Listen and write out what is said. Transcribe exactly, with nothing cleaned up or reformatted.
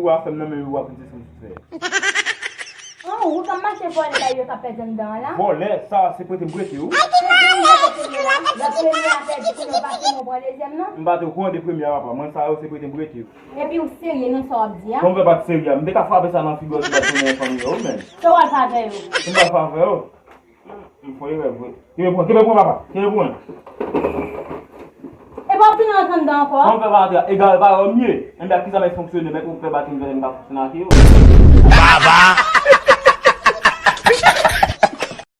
Ou a fè m nan men yo, w ap vin se sou fè. An, ou k ap mache vòlè la, yo k ap pèdi anndan an la? Vòlè, sa se prete m prete w. Se premye kote yo la, lòt premye a pèdi, kounye a w pase, mwen pran dezyèm nan. M pa te okouran de premye a, papa. Mwen, sa yo se prete m prete w. Epi ou serye nan sa w ap di a? Kòman fè pa t serye a? M te ka frape sa nan figi w si w pa t konnen fanmi yo, men. Sa w al fè avè yo? M pa fè avè yo. M fè erè vre. Kenbe pwen, kenbe pwen, papa. Kenbe pwen. E pa w fin rantre anndan ankò? Kòman fè pa rantre? Egare pa wè m ye. Enben, ak ki sa m ap fonksyone, men ou fè bati m fè m ka fonksyone ak yo. Baba!